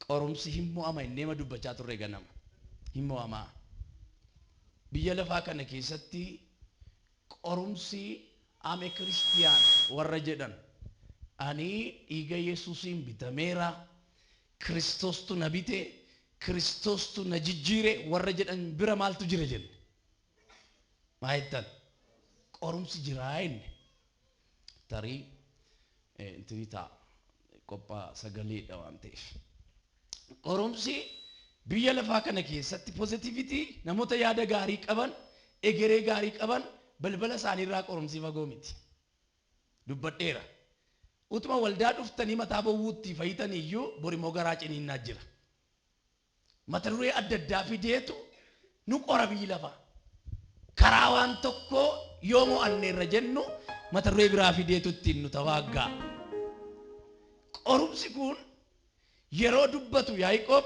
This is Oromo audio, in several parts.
Qorumsi hin mo'ama inni nama dubbachaa turre ganama. Hin mo'amaa. Biyya lafaa kana keessatti qorumsi ame Kiristiyaan warra jedhan ani dhiiga Yesuusiin bitameera, Kiristoostu na bite, Kiristoostu na jijjiire warra jedhan bira maaltu jira jenne? Maa jettan? Qorumsi jiraa inni. Tarii intinii ta'a qophaa sagaleedha waan ta'eef. Qorumsi biyya lafaa kana keessatti positivity namoota yaada gaarii qaban, egeree gaarii qaban balbala isaaniirraa qorumsi fagoo miti. Dubbadheera. Utuma waldaa dhuftanii mataa bowwuutti fayyitan iyyuu borimoo garaa ciniinnaa jira. Mata duree adda addaa fideetu nu qora biyyi lafaa. Karaa waan tokkoo yoo mo'anneerra jennu mata duree biraa fideetu ittiin nu tawaaggaa. Qorumsi kun yeroo dubbatu Yaaqoob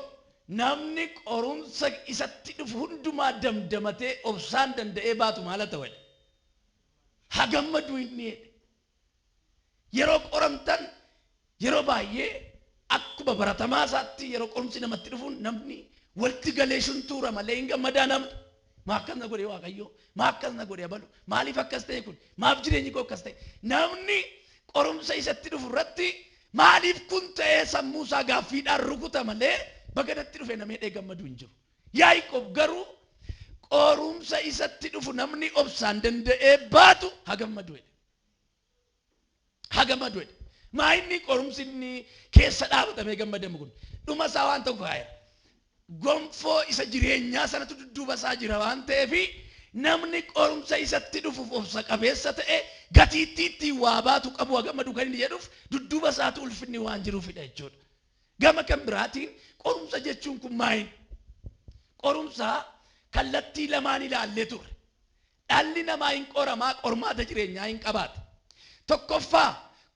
namni qorumsa isatti dhufu hundumaa damdamatee obsaan danda'ee baatu maal haa ta'u jedhe. Haa gammadu inni jedhe. Yeroo qoramtan yeroo baay'ee akkuma baratamaa isaatti yeroo qorumsi namatti dhufu namni walitti galee shuntuura malee hin gammadaa namni. Maa akkas na godhe Waaqayyo? Maa akkas na godhe abalu? Maaliif akkas ta'e kun? Maaf jireenyi koo akkas ta'e? Namni qorumsa isatti dhufu irratti maaliif kun ta'ee sammuu isaa gaaffiidhaan rukuta malee baga natti dhufe namee dhee gammaduu hin jiru. Yaaqoob garuu qorumsa isatti dhufu namni obsaan danda'ee baatu haa gammadu jedhe. Haa gammadu jedhe. Maa inni qorumsi inni keessa dhaabatamee gammadamu kun dhuma isaa waan tokko kaa'eera. Gonfoo isa jireenyaa sanatu dudduuba isaa jira waan ta'eef namni qorumsa isatti dhufuuf obsa qabeessa ta'e gatiittii ittiin waa baatu qabu haa gammadu kan inni jedhuuf dudduuba isaatu ulfinni waan jiruufidha jechuudha. Gama kan biraatiin qorumsa jechuun kun maayin? Qorumsa kallattii lamaan ilaallee turre. Dhalli namaa hin qoramaa, qormaata jireenyaa hin qabaata. Tokkoffaa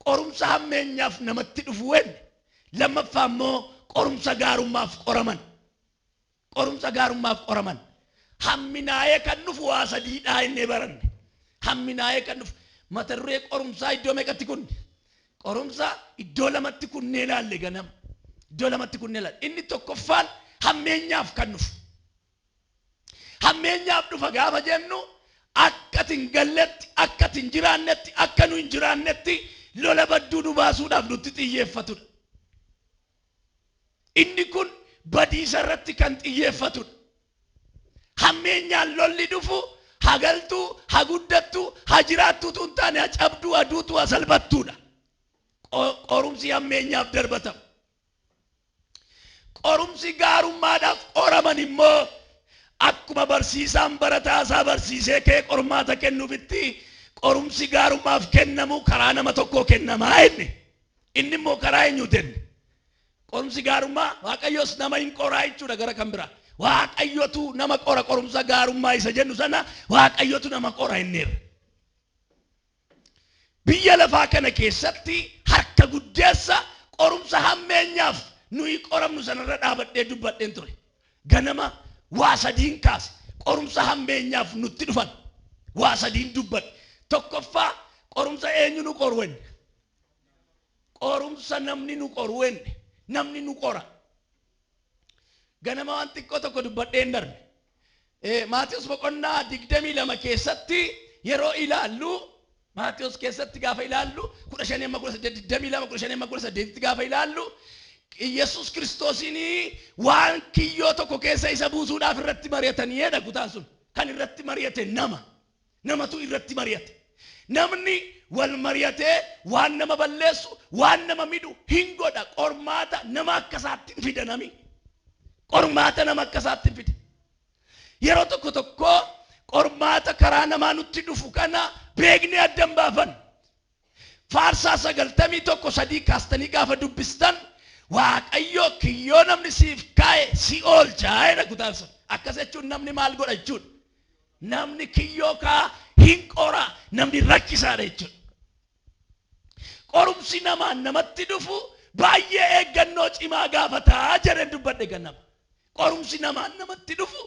qorumsa hammeenyaaf namatti dhufu wenne, lammaffaa immoo qorumsa gaarummaaf qoraman. Qorumsa gaarummaaf qoraman. Hamminaa'ee kan dhufu waa sadiidhaa inni baranne. Hamminaa'ee kan dhufu mata duree qorumsaa iddoo meeqatti kunne? Qorumsa iddoo lamatti kunnee ilaalle ganama. Iddoo lamatti kunnee ilaalle. Inni tokkoffaan hammeenyaaf kan dhufu. Hammeenyaaf dhufa gaafa jennu akka ati hin galletti, akka ati hin jiraannetti, akka nu hin jiraannetti lola badduu nu baasuudhaaf nutti xiyyeeffatudha. Inni kun badiisa irratti kan xiyyeeffatudha. Hammeenyaan lolli dhufu haa galtuu, haa guddattuu, haa jiraattuutu hin taane haa cabduu, haa duutuu, haa salphattuudha. Qorumsi hammeenyaaf darbatamu. Qorumsi gaarummaadhaaf qoraman immoo akkuma barsiisaan barataa isaa barsiisee kee qormaata kennuufitti qorumsi gaarummaaf kennamu karaa nama tokkoo kennamaa inni. Inni immoo karaa eenyuuti inni? Qorumsi gaarummaa Waaqayyos nama hin qoraa jechuudha gara kan biraa. Waaqayyotu nama qora qorumsa gaarummaa isa jennu sana Waaqayyotu nama qora inni irra. Biyya lafaa kana keessatti harka guddeessa qorumsa hammeenyaaf nuyi qoramnu sanarra dhaabadhee dubbadheen ture. Ganama waa sadiin kaase qorumsa hammeenyaaf nutti dhufan waa sadiin dubbadhe. Tokkoffaa qorumsa eenyu nu qoru enne? Qorumsa namni nu qoru enne? Namni nu qora. Ganama waan xiqqoo tokko dubbadheen darbe. Maatiyus boqonnaa 22 keessatti yeroo ilaallu, Maatiyus keessatti gaafa ilaallu 15 amma 18, 22 15 amma 18tti gaafa ilaallu Yesuus Kiristoosiin waan kiyyoo tokko keessa isa buusuudhaaf irratti mari'atanii jedha kutaan sun. Kan irratti mari'ate nama. Namatu irratti mari'ate. Namni wal mari'atee waan nama balleessu, waan nama midhu hin godha. Qormaata nama akka isaatti hin fida nami. Qormaata nama akka isaatti hin fida. Yeroo tokko tokko qormaata karaa namaa nutti dhufu kana beeknee addan baafan. Faarsaa 91:3 kaastanii gaafa dubbistan Waaqayyo kiyyoo namni siif kaa'e si oolcha jedha kutaan sun. Akkas jechuun namni maal godha jechuudha? Namni kiyyoo kaa'a hin qora, namni rakkisaadha jechuudha. Qorumsi namaan namatti dhufu baay'ee eeggannoo cimaa gaafataa jedheen dubbadhe ganama. Qorumsi namaan namatti dhufu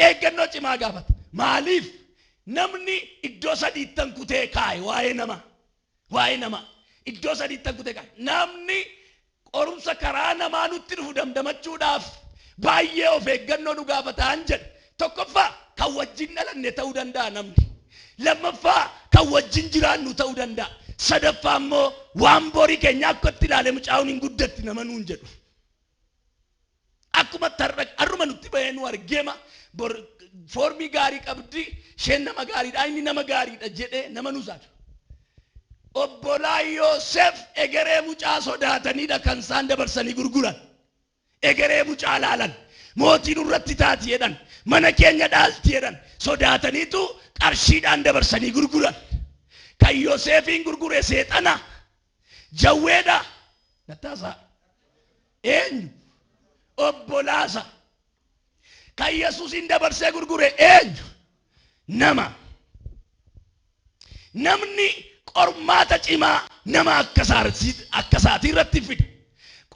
eeggannoo cimaa gaafata. Maaliif? Namni iddoo sadiittan kutee kaa'e waa'ee namaa. Waa'ee namaa iddoo sadiittan kutee kaa'e. Namni Qorumsa karaa namaa nutti dhufu damdamachuudhaaf baay'ee of eeggannoo nu gaafataan jedhe. Tokkoffaa kan wajjin dhalanne ta'uu danda'a namni. Lammaffaa kan wajjin jiraannu ta'uu danda'a. Sadaffaa immoo waan borii keenya akka itti ilaalee mucaa'uun hin guddatti nama nuun jedhu. Akkuma har'uma nutti bahee nu argeema foormii gaarii qabdi isheen nama gaariidha inni nama gaariidha jedhee nama nu saadu. Obbolaa Yoosef egeree mucaa sodaataniidha kan isaan dabarsanii gurguran. Egeree mucaa laalan. Mootiin irratti taati jedhan. Mana keenya dhaalti jedhan. Sodaataniitu qarshiidhaan dabarsanii gurguran. Kan Yoosefiin gurgure seexana. Jawweedha. Nattaasaa. Eenyu? Obbolaasa. Kan Yesuusin dabarsee gurgure eenyu? Nama. Namni qormaata cimaa nama akka isaatii irratti fida.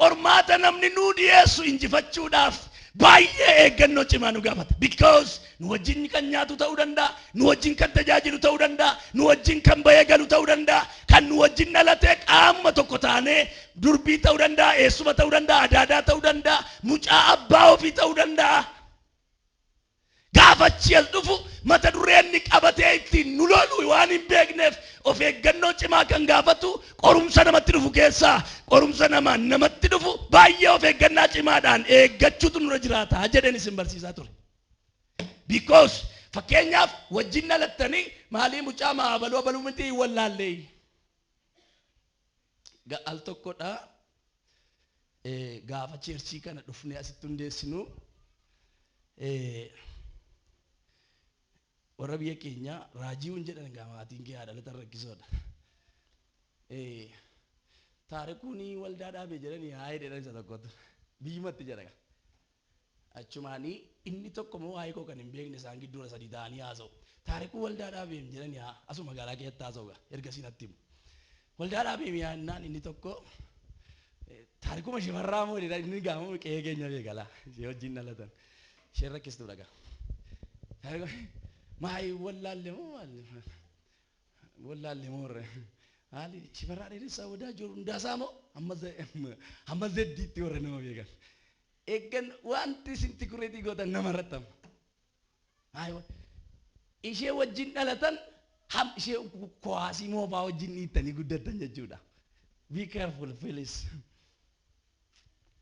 Qormaata namni nuu dhiyeessu injifachuudhaaf baay'ee eeggannoo cimaa nu gaafata. Because nu wajjin kan nyaatu ta'uu danda'a, nu wajjin kan tajaajilu ta'uu danda'a, nu wajjin kan bahee galu ta'uu danda'a, kan nu wajjin dhalatee qaama tokko taanee durbii ta'uu danda'a, eessuma ta'uu danda'a, adaadaa ta'uu danda'a, mucaa abbaa ofii ta'uu danda'a. Gaafa achi as dhufu mata dureen inni qabatee ittiin nu lolu waan hin beekneef of eeggannoo cimaa kan gaafatu qorumsa namatti dhufu keessaa qorumsa namaan namatti dhufu baay'ee of eeggannaa cimaadhaan eeggachuutu nurra jiraata jedheen isin barsiisaa ture. Because fakkeenyaaf wajjin dhalattanii maalii mucaa maabaluu abaluu miti hin wallaallee. Al tokkodha gaafa cheerchii kana dhufnee asitti hundeessinu warra biyya keenyaa raajiiwwan jedhan gaa maatiin kee haadha dhalatan rakkisoodha. Taarikuun waldaa dhaabee jedhanii haa jedhan isa tokkotu biyyumatti jedha. Achumaanii inni tokko immoo waa'ee koo kan hin beekne isaan gidduudha sadii ta'anii haasa'u. Taarikuu waldaa dhaabee jedhanii haa asuma magaalaa keessatti haasa'u gaa ergasii natti himu. Waldaa dhaabee yaannaan inni tokko taarikuma shifarraa moo jedhan inni gaamoo qe'ee keenya beekalaa ishee wajjin dhalatan isheen rakkistuudha gaa. Maay wallaalle moo wallaalle moo haali shifarraa dheeressaa wadaa jiru hundaasaa moo hamma zeddiitti warra nama beekan. Eeggan wanti isin tikureetii gootan nama irratti amma. Ishee wajjin dhalatan ishee kuwaasii moofaa wajjin dhiittanii guddattan jechuudha. Be careful please.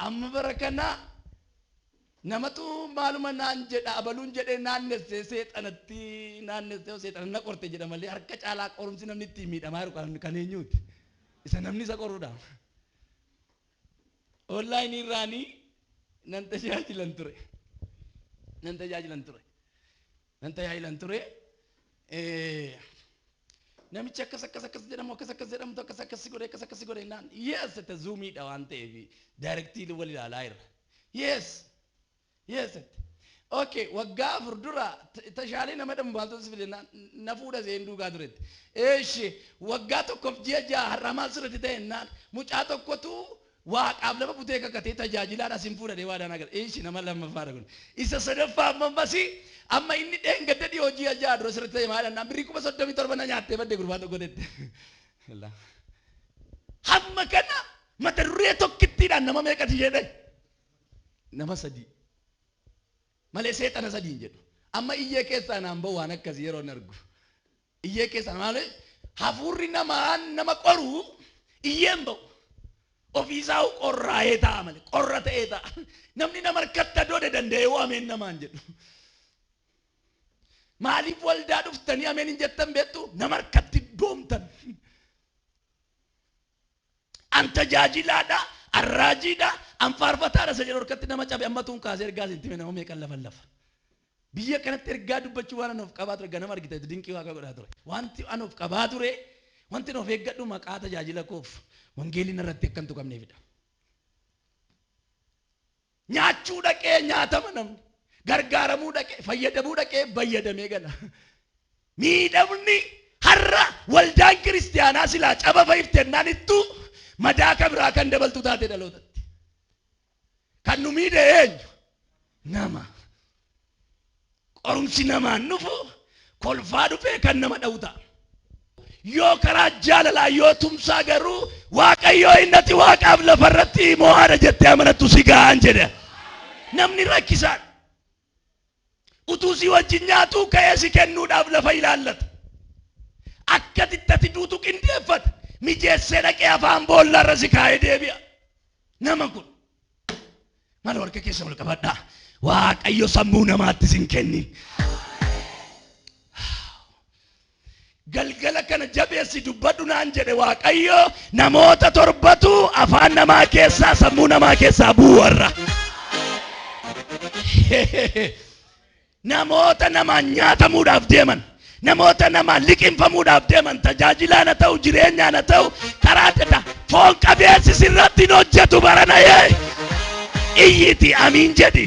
Amma bara kana namatu maaluma naan jedha abaluun jedhee naannessee seexanatti naannessee seexana na qorte jedha malee harka caalaa qorumsi namni ittiin miidhamaa jiru kan eenyuuti? Isa namni isa qoruudha. Onlaayinii irraanii nan tajaajilan ture. Nan tajaajilan ture. Nan tajaajilan ture. Namichi akkas akkas akkas jedhamu akkas akkas jedhamtu akkas akkas godhe akkas akkas godhe naan yes jette zuumiidha waan ta'eef daayirektii wal ilaalaa jirra. Yes. Yes. Okay, waggaa afur dura tashaalee nama dhamu maaltu si fide na fuudha seen duugaa turetti. Eeshi waggaa tokkoof ji'a ja'a har'a maal sirriitti ta'e naan mucaa tokkotu waaqaaf lafa butee kakatee tajaajilaadha sin fuudhadhee waadaan agarra. Eeshi nama lammaffaadha kun. Isa sadaffaa ammas amma inni dheengadda dhiyoo ji'a ja'a dura sirriitti ta'e maal naan birrii 37,000 na nyaattee badde gurbaan tokko jette. Hamma kana mata duree tokkittiidhaan nama meeqati jedhe? Nama sadii. Malee seexana sadiin jedhu. Amma iyyee keessaa naan bahu waan akkasii yeroo argu. Iyyee keessaa malee hafuurri namaa nama qoru iyyeen bahu. Ofiisaa qorraa'ee ta'a malee qorra ta'ee ta'a. Namni nama harkatti adoode danda'ee ameen namaan jedhu. Maaliif waldaa dhuftanii ameen hin jettan beektu nama harkatti doomtan. An tajaajilaadha, an raajiidha, an faarfataadha isa jedhu harkatti nama cabe amma tuun kaasee ergaa isin time nama meeqan lafa lafa. Biyya kanatti ergaa dubbachuu waan an of qabaa ture ganama argite dinqii waaqa godhaa ture. Wanti an of qabaa ture wanti an of eeggadhu maqaa tajaajila koof wangeeliin irratti akka hin tuqamneefidha. Nyaachuu dhaqee nyaatama namni. Gargaaramuu dhaqee fayyadamuu dhaqee fayyadamee gala. Miidhamni har'a waldaan kiristiyaanaa silaa caba fa'iftennaan ittuu madaa kabiraa kan dabaltu taate dhalootatti. Kan nu miidhe eenyu? Nama. Qorumsi namaan dhufu kolfaa dhufee kan nama dha'u ta'a. Yoo karaa jaalalaa yoo tumsaa garuu Waaqayyoo innati waaqaaf lafarratti mo'aadha jettee amanattu si ga'aan jedhe. Namni rakkisaadha. Utuu si wajjin nyaatu ka'ee si kennuudhaaf lafa ilaallata. Akka tittati duutu qindeeffata. Mijeessee dhaqee afaan boollarra si kaa'ee deebi'a. Nama kun maal harka keessa ol qabadhaa. Waaqayyo sammuu namaatti sin kennin. Galgala kana jabeessi dubbadhu naan jedhe Waaqayyo namoota torbatu afaan namaa keessaa sammuu namaa keessaa bu'u warra. Namoota namaan nyaatamuudhaaf deeman, namoota namaan liqinfamuudhaaf deeman, tajaajilaan haa ta'u, jireenyaan haa ta'u, karaa adda addaa foon qabeessi sirratti hin hojjetu barana yee. Iyyiti amiin jedhi.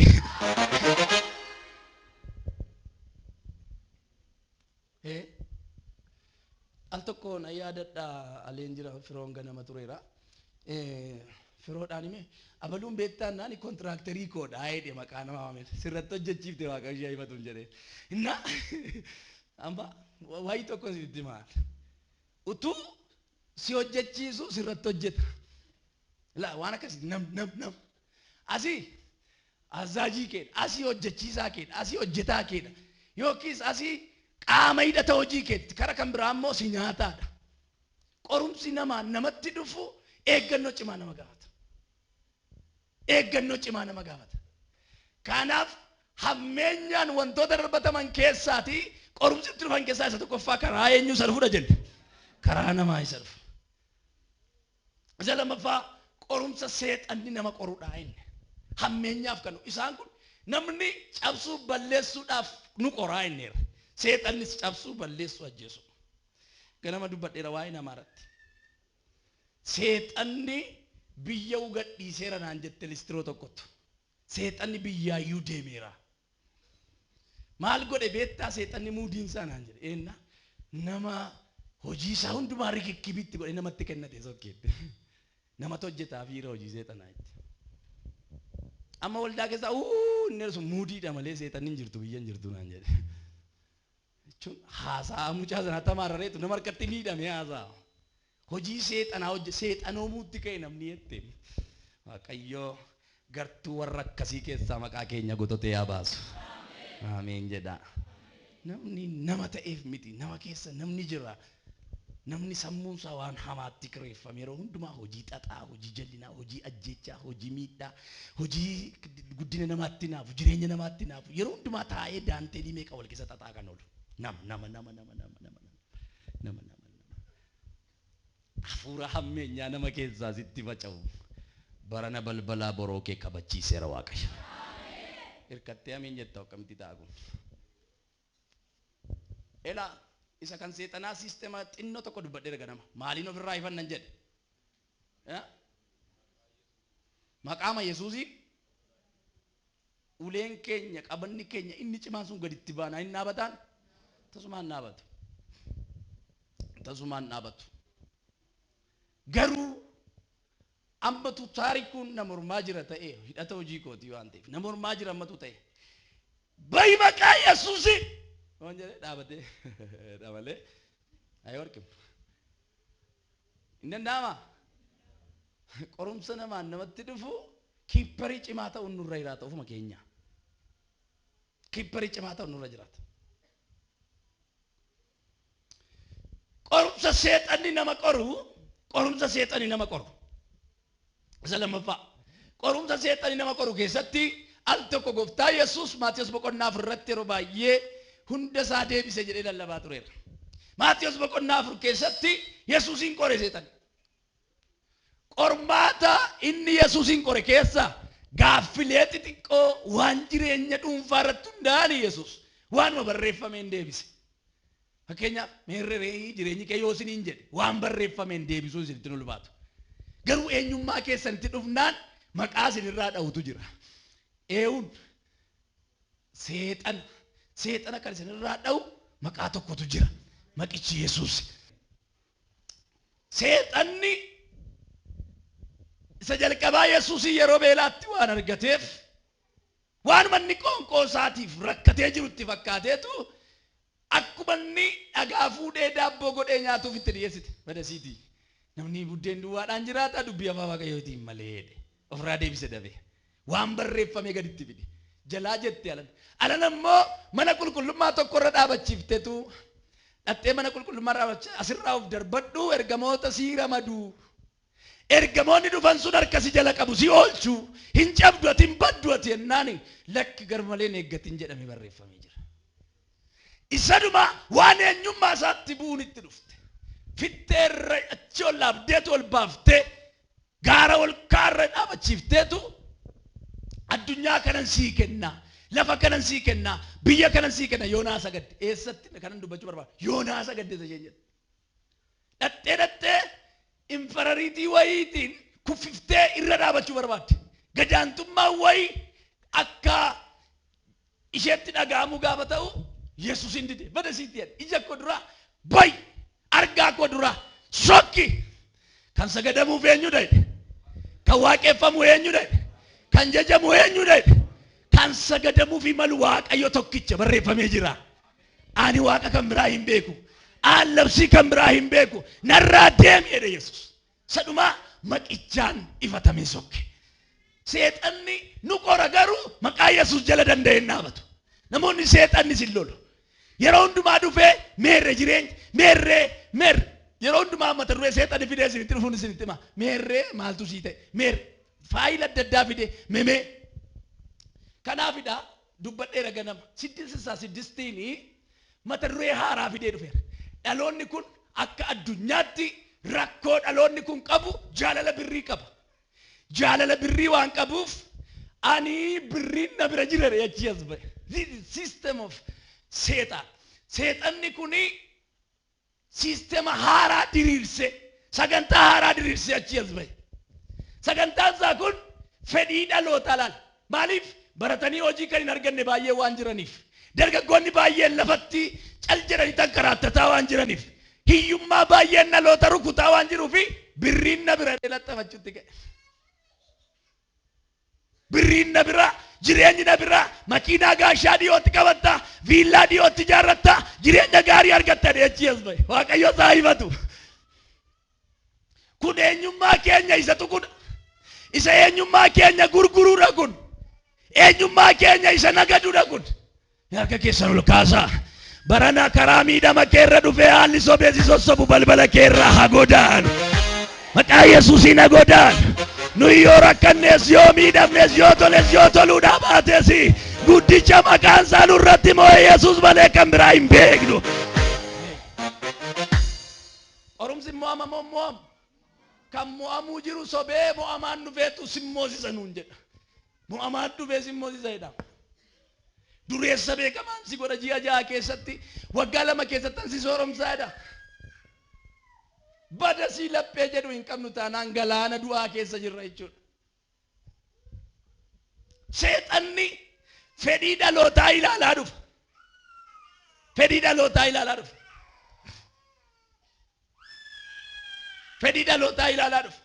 Al tokko na yaadadha aleen jira firoon ganama tureera. Firoodhaan hime abaluun beektaan naani kontiraaktarii koodha jedhe maqaa nama waame sirratti hojjechiifte waaqa ishee himatuun jedhee. Inna amma waayii tokko sitti maal utuu si hojjechiisu sirratti hojjeta. Laa waan akkasii nam nam nam asii azaajii keedha asii hojjechiisaa keedha asii hojjetaa keedha yookiis asii qaama hidhata hojii keetti kara kan biraa immoo si nyaataadha. Qorumsi namaa namatti dhufu eeggannoo cimaa nama gaafata. Eeggannoo cimaa nama gaafata. Kanaaf hammeenyaan wantoota darbataman keessaatii qorumsi itti dhufan keessaa isa tokkoffaa karaa eenyu isa dhufudha jenne? Karaa namaa isa dhufu. Isa lammaffaa qorumsa seexanni nama qorudha inni. Hammeenyaaf kan isaan kun namni cabsuu balleessuudhaaf nu qoraa inneera. Seexannis cabsuu balleessuu ajjeesu. Ganama dubbadheera waa'ee namaa irratti. Seexanni biyya ugadhiiseera naan jette listiroo tokkotu. Seexanni biyyaayyuu deemeera. Maal godhe beektaa seexanni muudiinsaa naan jedhe. Eenna nama hojii isaa hundumaa rikikkibitti godhe namatti kennate sokkeetti. Namatu hojjetaa fi hojii seexanaa itti. Amma waldaa keessaa inni sun muudiidha malee seexanni hin jirtu biyya hin jirtu naan jedhe. Jechuun haasaa mucaa sanaa tamaarareetu nama harkatti miidhame haasaa. Hojii seexanaa hojje seexanoomuutti ka'e namni jette. Waaqayyoo gartuu warra akkasii keessaa maqaa keenya gototee haa baasu. Ameen jedha. Namni nama ta'eef miti nama keessa namni jira. Namni sammuun isaa waan hamaatti kireeffame yeroo hundumaa hojii xaxaa, hojii jallinaa, hojii ajjeechaa, hojii miidhaa, hojii guddina namaatti naafu, jireenya namaatti naafu yeroo hundumaa taa'ee daanteelii meeqa wal keessa xaxaa kan oolu. Nama nama nama nama nama nama nama nama nama. Hafuura hammeenyaa nama keessaa sitti faca'u. Barana balbalaa boroo kee kabachiiseera Waaqayyo. Hirkattee amiin jetta akkamitti ta'a kun? Elaa isa kan seexanaa siistema xinnoo tokko dubbadheera ganama. Maaliin ofirraa ifannan jedhe? Maqaama Yesuusii uleen keenya qabanni keenya inni cimaan sun gaditti baana hin dhaabataan tasumaan dhaabatu. Tasumaan dhaabatu. Garuu ammatu taarikuun nama mormaa jira ta'e hidhata hojii kootii waan ta'eef nama mormaa jira ammatu ta'e. Bayi maqaa Yesuusii! Waan jedhee dhaabatee dhabalee ayi warqim. Hin danda'amaa? Qorumsa namaan namatti dhufu kiipparii cimaa ta'uun nurra jiraata ofuma keenya. Kiipparii cimaa ta'uun nurra jiraata. Qorumsa seexanni nama qoru, qorumsa seexanni nama qoru. Isa lammaffaa. Qorumsa seexanni nama qoru keessatti al tokko gooftaa Yesuus Maatiyos boqonnaa 4 irratti yeroo baay'ee hunda isaa deebise jedhee lallabaa tureera. Maatiyos boqonnaa 4 keessatti Yesuusin qore seexanni. Qormaata inni Yesuusin qore keessa gaaffilee xixiqqoo waan jireenya dhuunfaa irratti hundaa'an Yesuus waanuma barreeffameen deebise. Fakkeenyaaf meerree jireenyi kee yoo isiniin jedhe waan barreeffameen deebisuu isinitti ulfaatu. Garuu eenyummaa keessanitti dhufnaan maqaa isinirraa dha'utu jira. Eewun seexana seexana kan isinirraa dha'u maqaa tokkotu jira. Maqichi Yesuus. Seexanni isa jalqabaa Yesuusii yeroo beelaatti waan argateef waan manni qoonqoo isaatiif rakkatee jirutti fakkaateetu Akkuma inni dhagaa fuudhee daabboo godhee nyaatuuf itti dhiyeessite. Badasiiti. Namni buddeen duwwaadhaan jiraata dubbii afaan Waaqayyootiin malee jedhe. Ofirraa deebise dabe. Waan barreeffamee gaditti fide. Jalaa jette alan. Alan ammoo mana qulqullummaa tokkorra dhaabachiiftetu dhattee mana qulqullummaa dhaabachi asirraa of darbadhu ergamoota sii ramaduu. Ergamoonni dhufan sun harka si jala qabu si oolchu hin cabdu ati hin baddu ati jennaani lakki garmalee hin eeggatin jedhame barreeffamee jira. Isaduma waan eenyummaa isaatti bu'uun itti dhufte. Fitteerra achi ol dhaabdeetu ol baaftee gaara ol kaarra dhaabachiifteetu addunyaa kanan sii kenna lafa kanan sii kenna biyya kanan sii kenna Yoonaas agadde eessatti kanan dubbachuu barbaada Yoonaas agadde isheen jette. Dhattee dhattee infarariitii wayiitiin kuffiftee irra dhaabachuu barbaadde. Gadaantummaan wayii akka isheetti dhaga'amu gaafa ta'u Yesuus hin dide bada siitti jedhe ija koo duraa bayi argaa koo duraa sokki kan sagadamuuf eenyudha jedhe kan waaqeffamu eenyudha jedhe kan jajamu eenyudha jedhe kan sagadamuuf malu Waaqayyo tokkicha barreeffamee jira. Ani waaqa kan biraa hin beeku. Aan labsii kan biraa hin beeku. Narraa deemi jedhe Yesuus. Sadhumaa maqichaan ifatamee sokke. Seexanni nu qora garuu maqaa Yesuus jala danda'ee hin dhaabatu. Namoonni seexanni sin lolu. Yeroo hundumaa dhufee meerre jireenya meerree meerre yeroo hundumaa mata duree seexanni fidee isinitti dhufuun isinitti hima. Meerree maaltu sii ta'e meerre faayila adda addaa fidee memee. Kanaafidha dubbadheera ganama 666 mata duree haaraa fidee dhufeera. Dhaloonni kun akka addunyaatti rakkoo dhaloonni kun qabu jaalala birrii qaba. Jaalala birrii waan qabuuf ani birriin na bira jira achi as ba'e. This is system of seexan. Seexanni kuni siistema haaraa diriirse sagantaa haaraa diriirse achi as ba'e. Sagantaan isaa kun fedhii dhalootaa laala. Maaliif baratanii hojii kan hin arganne baay'ee waan jiraniif. Dargaggoonni baay'een lafatti cal jedhanii tankaraatataa waan jiraniif. Hiyyummaa baay'een dhaloota rukutaa waan jiruufi birriin na bira laxxafachuutti ka'e. Birriin na bira, jireenyi na bira, makiinaa gaashaa dhiyootti qabatta, viillaa dhiyootti ijaarratta, jireenya gaarii argatta achi as ba'e. Waaqayyo isaa himatu. Kun eenyummaa keenya isa tuqudha. Isa eenyummaa keenya gurguruudha kun. Eenyummaa keenya isa nagaduudha kun. Harka keessan ol kaasaa. Barana karaa miidhama keerra dhufee haalli sobee si sossobu balbala keerraa haa godaanu. Maqaa Yesuusiin haa godaanu. Nuyi yoo rakkannees yoo miidhamnes yoo toles yoo toluudhaa baates guddicha maqaan isaa nurratti moo'e Yesuus malee kan biraa hin beeknu. Qorumsi mo'ama moo mo'amu? Kan mo'amuu jiru sobee mo'amaan dhufeetu simmoosisa nuun jedha. Mo'amaan dhufee simmoosisa jedhama. Dureessa beekamaan si godha ji'a 6 keessatti waggaa 2 keessatti si sooromsaa jedha. Bada sii laphee jedhu hin qabnu taanaan galaana du'aa keessa jirra jechuudha. Seexanni fedhii dhalootaa ilaalaa dhufa. Fedhii dhalootaa ilaalaa dhufa. Fedhii dhalootaa ilaalaa dhufa.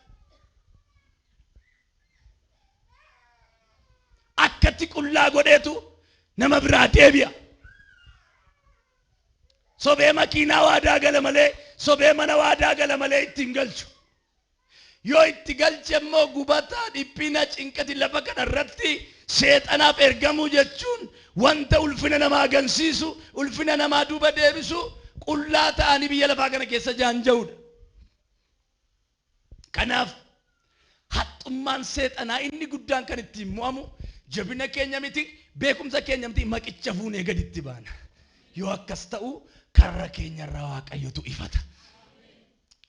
Akkatti qullaa godheetu nama biraa deebi'a. Sobee makiinaa waadaa gala malee sobee mana waadaa gala malee ittiin galchu. Yoo itti galche immoo gubataa dhiphina cinqati lafa kana irratti seexanaaf ergamuu jechuun wanta ulfina namaa gansiisu ulfina namaa duuba deebisu qullaa ta'anii biyya lafaa kana keessa jaanja'uudha. Kanaaf haxxummaan seexanaa inni guddaan kan ittiin mo'amu jabina keenya miti beekumsa keenya miti maqicha fuunee gaditti baana. Yoo akkas ta'u karra keenyarraa Waaqayyotu ifata.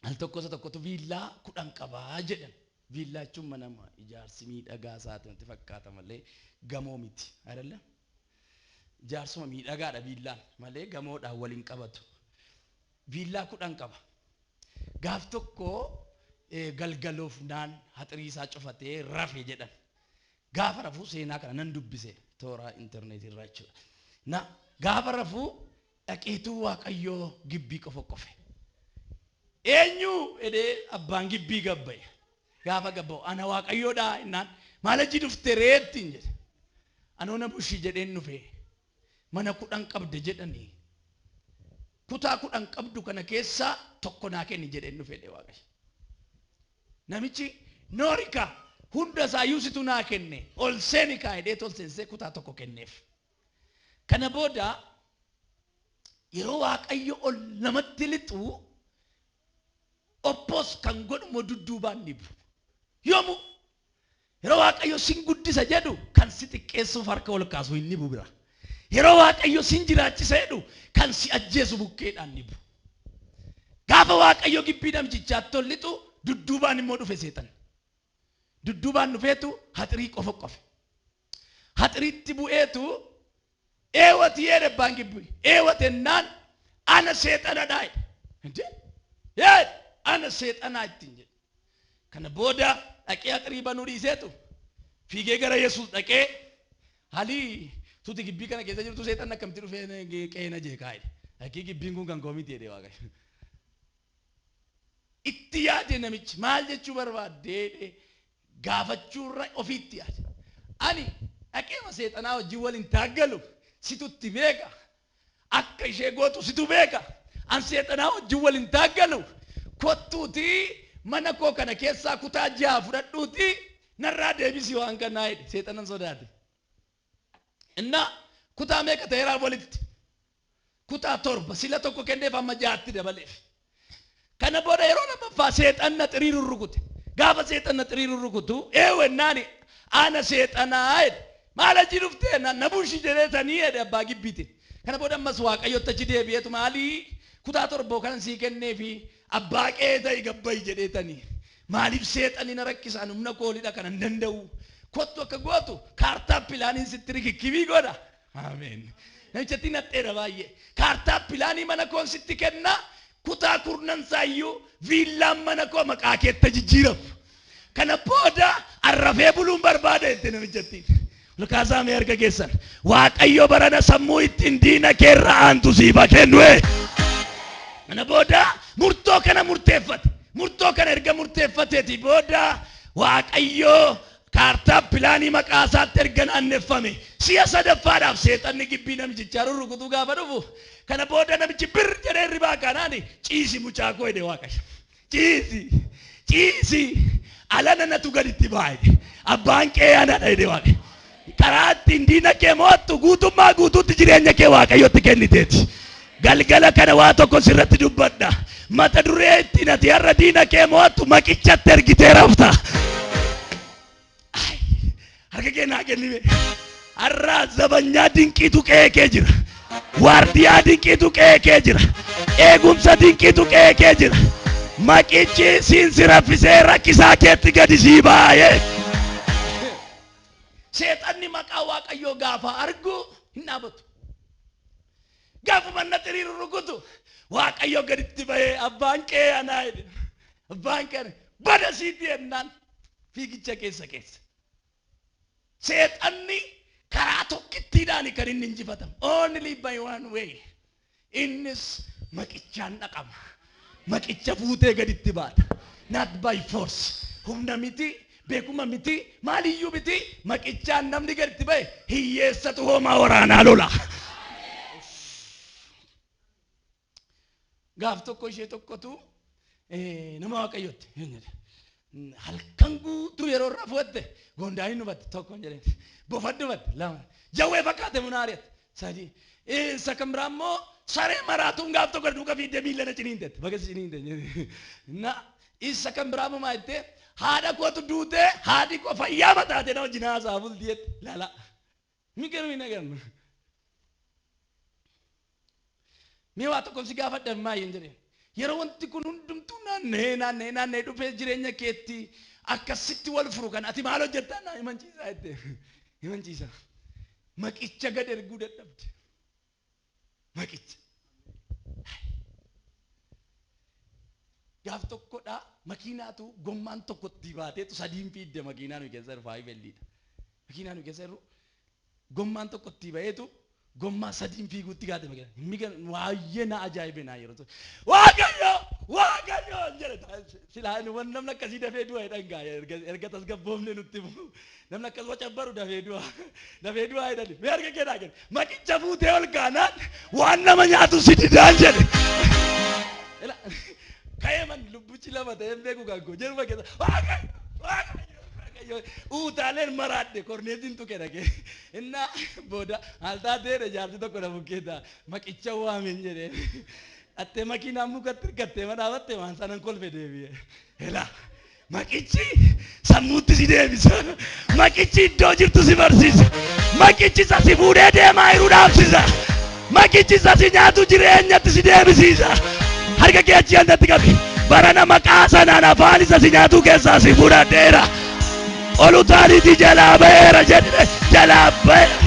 Al tokko isa tokkotu viillaa 10 qabaa jedhan. Viillaa jechuun mana ijaarsi miidhagaa isaati natti fakkaata malee gamoo miti. Ayidalla? Ijaarsuma miidhagaadha viillaan malee gamoodhaan waliin qabatu. Viillaa 10 qaba. Gaaf tokko galgaloofnaan haxirii isaa cufatee rafe jedhan. Gaafa rafuu seenaa kana nan dubbise toora intarneetii irraa jechuudha. Na gaafa rafuu dhaqeetuu Waaqayyoo gibbii qofa qofe. Eenyu jedhee abbaan gibbii gabba'e. Gaafa gabba'u ana Waaqayyoodha innaan maal achi dhufte reettiin jedhe. Anoo na bushii jedheen dhufe mana 10 qabde jedhanii. Kutaa 10 qabdu kana keessaa tokko naa kenni jedheen dhufee jedhe Waaqayyo. Namichi noorika hunda isaayyuu situ naa kenne ol seeni kaa jedhee ol seensisee kutaa tokko kenneef. Kana booda yeroo Waaqayyo ol namatti lixu oppos kan godhu immoo dudduubaan ni bu'u. Yoomuu yeroo Waaqayyo sin guddisa jedhu kan si xiqqeessuuf harka ol kaasu hin ni bira. Yeroo Waaqayyo sin jiraachisa jedhu kan si ajjeesu bukkeedhaan ni bu'u. Gaafa Waaqayyo gibbii namtichaatti ol lixu dudduubaan immoo dhufe seexan. Dudduubaan dhufeetu haxirii qofa qofe. Haxiriitti bu'eetu eewwati jedhe abbaan gibbii. Eewwate ennaan ana seexanadhaa jedhe. Jedhe ana seexanaa ittiin jedhe. Kana booda dhaqee haxirii banuu dhiiseetu fiigee gara Yesuus dhaqee haalii tuti gibbii kana keessa jirtu seexan akkamitti dhufee qeena jeeqaa jedhe. Dhaqii gibbiin kun kan koo miti jedhe Waaqayyo. Itti yaade namichi maal jechuu barbaaddee gaafachuurra ofiitti yaade. Ani dhaqeema seexanaa wajjin waliin taaggalu situtti beeka. Akka ishee gootu situ beeka. An seexanaa wajjin waliin taaggalu kottuuti mana koo kana keessaa kutaa 6 fudhadhuuti narraa deebisi waan kanaa jedhe seexanan sodaate. Innaa kutaa meeqa ta'eeraa walitti? Kutaa 7 sila tokko kenneef amma 6tti dabaleef. Kana booda yeroo lammaffaa seexanna xirii rurrukute. Gaafa seexanna xirii rurrukutu eewwennaani ana seexanaa jedhe. Maal achi dhuftee na bushi jedheetanii jedhe abbaa gibbiitiin. Kana booda ammas Waaqayyotti achi deebi'eetu maalii kutaa 7 kan sii kenneefi abbaa qe'ee ta'i gabbayi jedheetanii. Maaliif seexanni na rakkisaan humna koolidha kana hin danda'u. Kottu akka gootu kaartaa pilaaniin sitti rikikkibii godha. Ameen. Namichatti naxxeera baay'ee. Kaartaa pilaanii mana koon sitti kenna. Kutaa 10 saayyuu viillaan mana koo maqaa keetta jijjiiramu. Kana booda arrafee buluun barbaada jette namichatti. Olkaasaa mee harka keessan. Waaqayyo barana sammuu ittiin diina keerra aantu siif haa kennu. Kana booda murtoo kana murteeffate. Murtoo kana erga murteeffateeti booda Waaqayyo kaartaa pilaanii maqaa isaatti erga naanneffame si'a sadaffaadhaaf seexanni gibbii namichaa rurrukutuu gaafa dhufu. Kana booda namichi bir jedhee hirribaa kanaani ciisi mucaa koo jedhe Waaqayyo. Ciisi ciisi alana natu gaditti ba'a jedhe. Abbaan qe'ee anadha jedhe Waaqayyo. Karaa ittiin diina kee mo'attu guutummaa guutuutti jireenya kee Waaqayyotti kenniteeti. Galgala kana waa tokko sirratti dubbadha. Mata duree ittiin ati har'a diina kee mo'attu maqichatti ergitee rafta. Harka kee naa kennime. Har'a zabanyaa dinqiitu qe'ee kee jira. Waardiyaa dinqiitu qe'ee kee jira. Eegumsa dinqiitu qe'ee kee jira. Maqichi siin si raffisee rakkisaa keetti gadi sii baay'ee. Seexanni maqaa Waaqayyoo gaafa argu hin dhaabatu. Gaafuma na xiriiru rukutu Waaqayyo gaditti bahee abbaan qe'ee anaa jedhe. Abbaan qe'ee bada siitti jennaan fiigicha keessa keessa. Seexanni karaa tokkittiidhaan kan inni injifatamu. Only by one way. Innis maqichaan dhaqama. Maqicha fuutee gaditti baata. Not by force. Humna miti, beekuma miti, maaliyyuu miti. Maqichaan namni gaditti bahe hiyyeessatu hoomaa waraanaa lola. Gaaf tokko ishee tokkotu nama Waaqayyootti halkan guutuu yeroo irraa fuudhatte gondaanii nufatte tokko hin jedheen bofaddu nufatte 2 jawwee fakkaate munaariyatte 3 isa kan biraa immoo saree maraatuun gaaf tokko duuka fiiddee miilla na ciniintette baga si ciniinte na isa kan biraa immoo maa jettee haadha kootu duutee haadhi koo fayyaa mataatee na wajjin haasaa bulti jette lala migarmi nagarma. Mee waa tokko si gaafadha ammaa hin jedheen. Yeroo wanti kun hundumtuu naanna'ee naanna'ee naanna'ee dhufee jireenya keetti akkasitti wal furu kan ati maal hojjettaa naa himachiisaa jette. Himachiisa. Maqicha gad erguu dadhabde. Maqicha. Gaaf tokkodha makiinaatu gommaan tokko itti baateetu sadiin fiidde makiinaa nuyi keessa jiru faayi belliidha. Makiinaa nuyi keessa jiru gommaan tokko itti ba'eetu gommaa sadiin fiiguutti gaate makiinaa. Hin migan waa'ee na ajaa'ibe naa yeroo ta'u. Waaqayyo Waaqayyo jedhe. Silaa namni akkasii dafee du'a jedhan gaa, erga tasgabboofne nutti himu. Namni akkas wacabbaru dafee du'a, dafee du'a jedhani. Mee harka kee naa kenni. Maqicha fuutee ol kaanaan waan nama nyaatu si didaan jedhe. Ka'ee man lubbuchi lama ta'ee beeku kan koo jedhuma keessa Waaqayyo, Waaqayyo, Waaqayyo, utaaleen maraadhe korneetiin tuqe dhaqee. Innaa booda maal taateedha, jaarsi tokko na bukkee ta'a. Maqicha waameen jedhee. Dhattee makiinaan mukatti hirkattee madhaabatte waan sanan kolfe deebi'e. Elaa, maqichi sammuutti si deebisa. Maqichi iddoo jirtu si barsiisa. Maqichi isa si fuudhee deemaa jiru dhaabsisa. Maqichi isa si nyaatu jireenyatti si deebisiisa. Harka kee achi andatti qabi. Barana maqaa sanaan afaan isa si nyaatu keessaa si fudhadheera. Ol utaaliitii jalaa ba'eera jedhe, jalaa ba'eera.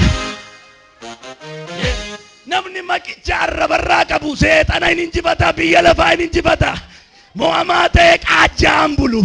Namni maqicha arrabarraa qabu seexana hin injifata, biyya lafaa hin injifata. Mo'amaa ta'e qaajjaan bulu.